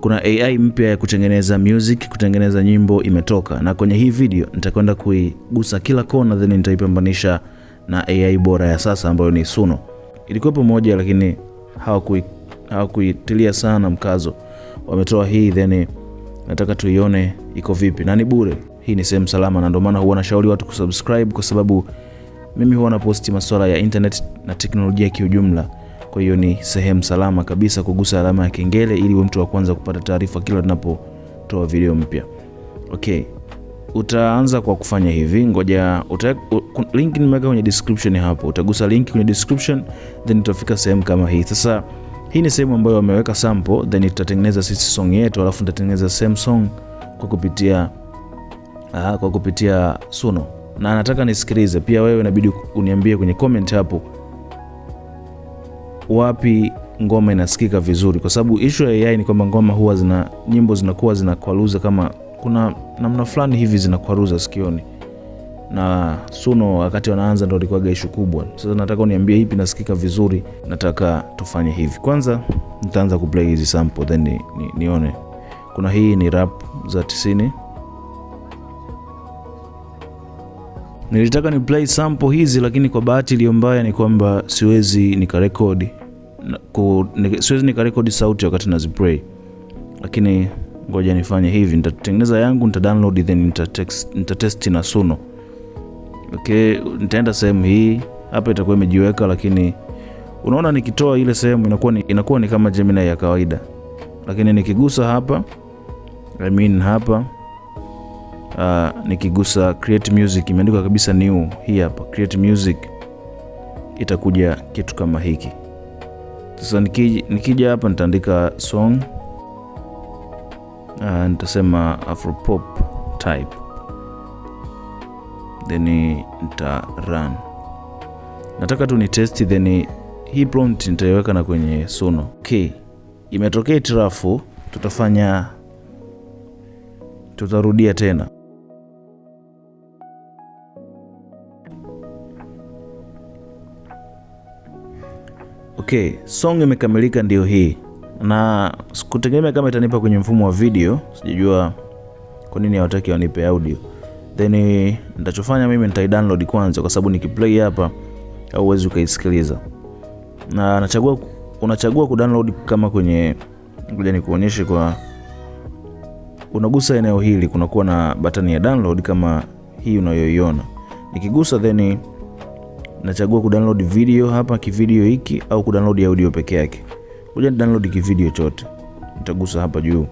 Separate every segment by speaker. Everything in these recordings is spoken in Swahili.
Speaker 1: Kuna AI mpya ya kutengeneza music, kutengeneza nyimbo imetoka, na kwenye hii video nitakwenda kuigusa kila kona, then nitaipambanisha na AI bora ya sasa ambayo ni Suno. Ilikuwepo moja lakini hawakuitilia sana mkazo. Wametoa hii, then nataka tuione iko vipi, na ni bure. Hii ni sehemu salama, na ndio maana huwa nashauri watu kusubscribe, kwa sababu mimi huwa naposti masuala ya internet na teknolojia kiujumla. Kwa hiyo ni sehemu salama kabisa kugusa alama ya kengele ili uwe mtu wa kwanza kupata taarifa kila tunapotoa video mpya. Okay, utaanza kwa kufanya hivi, ngoja link nimeweka kwenye description hapo. Utagusa link kwenye description then utafika sehemu kama hii. Sasa hii ni sehemu ambayo wameweka sample, then tutatengeneza sisi song yetu, alafu nitatengeneza same song kwa kupitia Suno. Na nataka nisikilize pia, wewe inabidi uniambie kwenye comment hapo wapi ngoma inasikika vizuri, kwa sababu issue ya AI ni kwamba ngoma huwa zina nyimbo zinakuwa zinakwaruza, kama kuna namna fulani hivi zinakwaruza sikioni, na Suno wakati wanaanza ndo ilikuwa issue kubwa. Sasa nataka uniambie ipi nasikika vizuri. Nataka tufanye hivi kwanza, nitaanza kuplay hizi sample then nione. Kuna hii ni rap za 90. Nilitaka ni play sample hizi, lakini kwa bahati iliyo mbaya ni kwamba siwezi nikarekodi siwezi nikarekodi sauti wakati naziplay, lakini ngoja nifanye hivi, nitatengeneza yangu, nita download then nitatest na Suno. Okay, nitaenda sehemu hii hapa, itakuwa imejiweka, lakini unaona nikitoa ile sehemu inakuwa ni kama Gemini ya kawaida, lakini nikigusa hapa, I mean hapa, nikigusa create music, imeandikwa kabisa new, hii hapa create music, itakuja kitu kama hiki. Sasa nikija hapa nitaandika song, nitasema afropop type, then nita run. Nataka tu ni test, then hii prompt nitaiweka na kwenye Suno. Okay, imetokea hitilafu, tutarudia tena. Okay, song imekamilika, ndio hii, na sikutegemea kama itanipa kwenye mfumo wa video. Sijajua kwa nini hawataki wanipe audio. Then nitachofanya mimi nitai download kwanza, kwa sababu nikiplay hapa hauwezi ukaisikiliza. Na unachagua kudownload kama kwenye, ngoja nikuonyeshe kwa, unagusa eneo hili, kunakuwa na button ya download kama hii unayoiona. Nikigusa then nachagua kudownload video hapa, kivideo hiki au kudownload audio peke yake. Ngoja ni download kivideo chote, nitagusa hapa juu.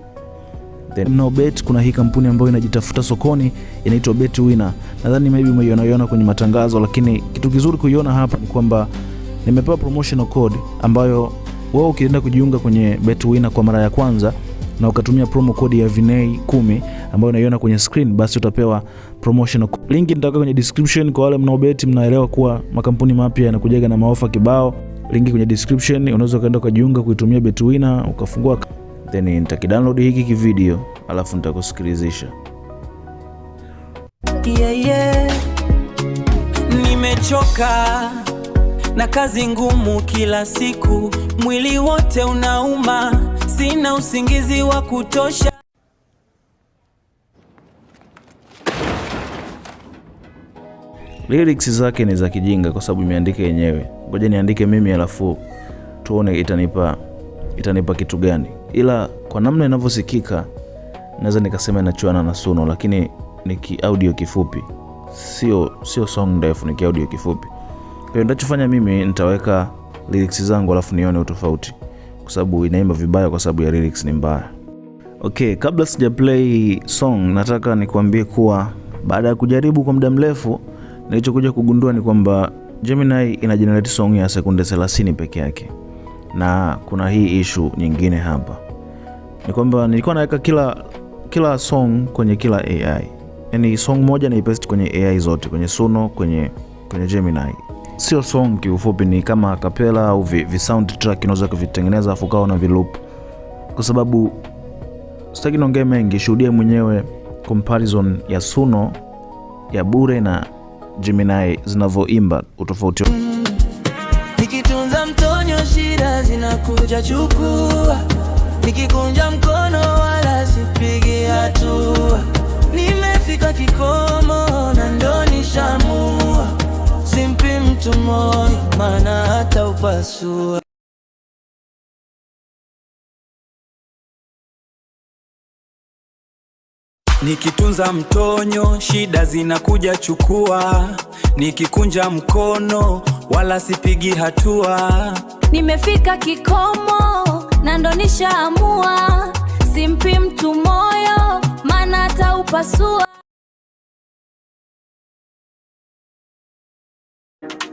Speaker 1: Then no bet, kuna hii kampuni ambayo inajitafuta sokoni inaitwa BetWinner. Nadhani maybe umeiona kwenye matangazo, lakini kitu kizuri kuiona hapa ni kwamba nimepewa promotional code ambayo wewe ukienda kujiunga kwenye BetWinner kwa mara ya kwanza na ukatumia promo code ya Vinei 10 ambayo unaiona kwenye screen, basi utapewa promotional code. Link nitaweka kwenye description kwa wale mnaobeti, mnaelewa kuwa makampuni mapya yanakujaga na maofa kibao. Link kwenye description, unaweza ukaenda ukajiunga kuitumia BetWinner ukafungua, then nitakidownload hiki kivideo alafu nitakusikilizisha.
Speaker 2: Yeah. Nimechoka na kazi ngumu kila siku, mwili wote unauma, sina usingizi wa kutosha.
Speaker 1: Lyrics zake ni za kijinga kwa sababu imeandika yenyewe. Ngoja niandike mimi alafu tuone itanipa kitu gani, ila kwa namna inavyosikika naweza nikasema inachuana na Suno, lakini ni kiaudio kifupi, sio song ndefu, ni kiaudio kifupi. Kwa hiyo nitachofanya mimi nitaweka lyrics zangu alafu nione utofauti, kwa sababu inaimba vibaya kwa sababu ya lyrics ni mbaya. Okay, kabla sija play song nataka nikuambie kuwa baada ya kujaribu kwa muda mrefu nilichokuja kugundua ni kwamba Gemini ina generate song ya sekunde 30 peke yake, na kuna hii issue nyingine hapa ni kwamba nilikuwa naweka kila song kwenye kila AI, yani song moja na ipaste kwenye AI zote, kwenye Suno, kwenye Gemini. Sio song kiufupi, ni kama acapella au vi soundtrack unaweza kuvitengeneza afu ukawa na viloop. Kwa sababu sitaki niongee mengi, shuhudia mwenyewe comparison ya Suno ya bure na Gemini zinavyoimba, utofauti.
Speaker 2: Nikitunza mtonyo shida zinakuja chukua, nikikunja mkono Moyo, maana hata upasua. Nikitunza mtonyo, shida zinakuja chukua. Nikikunja mkono, wala sipigi hatua.
Speaker 3: Nimefika kikomo na ndo nishaamua, simpi mtu moyo maana ataupasua.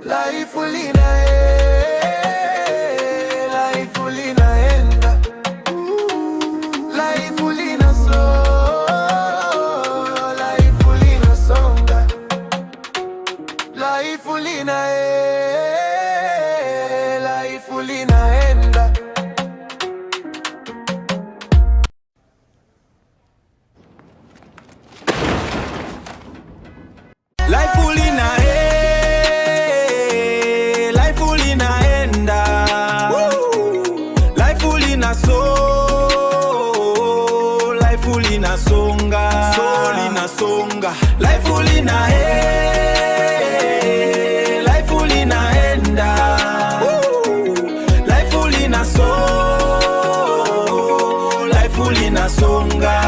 Speaker 4: Life life linaenda, life lina slow, life linasonga, life life linaenda.
Speaker 2: Life life linaenda, life lina so, life linasonga, so linasonga, life life linaenda, life lina so, life linasonga.